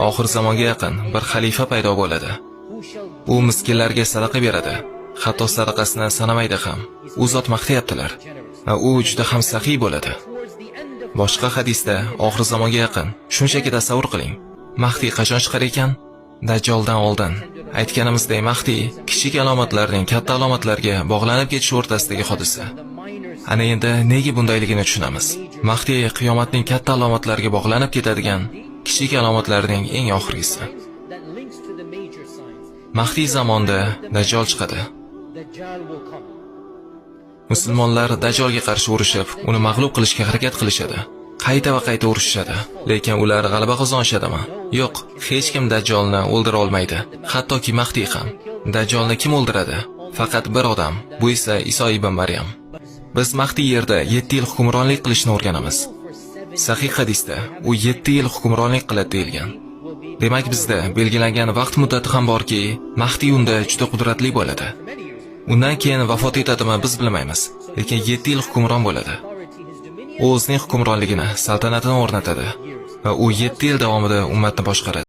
Oxir zamonga yaqin bir xalifa paydo bo'ladi. U miskinlarga sadaqa beradi. Hatto sadaqasini sanamaydi ham. U zot maqtayaptilar. Va u juda ham saxiy bo'ladi. Boshqa hadisda oxir zamonga yaqin shunchaki tasavvur qiling. Mahdiy qachon chiqar ekan? Dajjoldan oldin. Aytganimizdek, Mahdiy kichik alomatlarning katta alomatlarga bog'lanib ketishi o'rtasidagi hodisa. Ana endi nega bundayligini tushunamiz. Mahdiy qiyomatning katta alomatlarga bog'lanib ketadigan kichik alomatlarning eng oxirgisi. That links to the major signs. Mahdiy zamonda Dajjol chiqadi. Dajjal will come. Musulmonlar Dajjolga qarshi urushib, uni mag'lub qilishga harakat qilishadi. Qayta va qayta urushishadi, lekin ular g'alaba qozonishadimi? Yo'q, hech kim Dajjolni o'ldira olmaydi, hattoki Mahdiy ham. Dajjolni kim o'ldiradi? Faqat bir odam, bu esa Iso ibn Maryam. Biz Mahdiy yerda 7 yil hukmronlik qilishni o'rganamiz. Sahih hadisda u 7 yil hukmronlik qiladi deyilgan. Demak, bizda belgilangan vaqt muddati ham borki, Mahdiy unda juda qudratli bo'ladi. Undan keyin vafot etadimi, biz bilmaymiz, lekin 7 yil hukmron bo'ladi. U o'zining hukmronligini, saltanatini o'rnatadi va u 7 yil davomida ummatni boshqaradi.